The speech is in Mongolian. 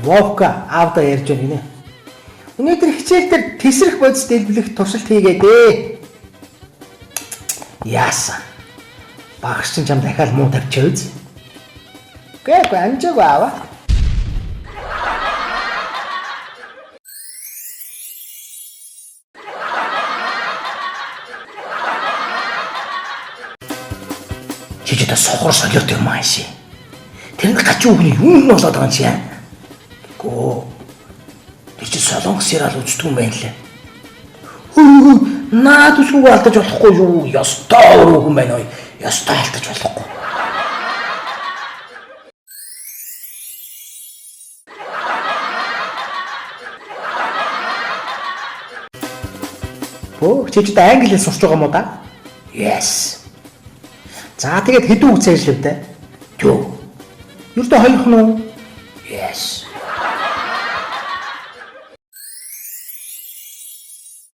Вовка аавдаа ярьж байна гинэ. Өнөөдөр хичээл дээр тесрэх бодис дэлбэлэх туршилт хийгээд ээ. Яасан? Багш чинь чам дахиад муу тавьчихав биз? Үгүй амжаагүй аава. Чи ч одоо сохор солиот юм ааши. Тэр нь гачуу хүний юу нь болоод байгаа юм чи яа? Гөө. Тэр чи солонгос сериал үздэг юм байна лээ. Хөө наад үсгүүг алдаж болохгүй юу? Ёстой өөр хүн байна ой. Ёстой алдаж болохгүй. Бөө чи ч одоо англи хэл сурч байгаа юм уу да? Yes. За тэгээд хэдэн үг цээжлэв дээ? Юу. Ердөө хоёр хон уу? Yes.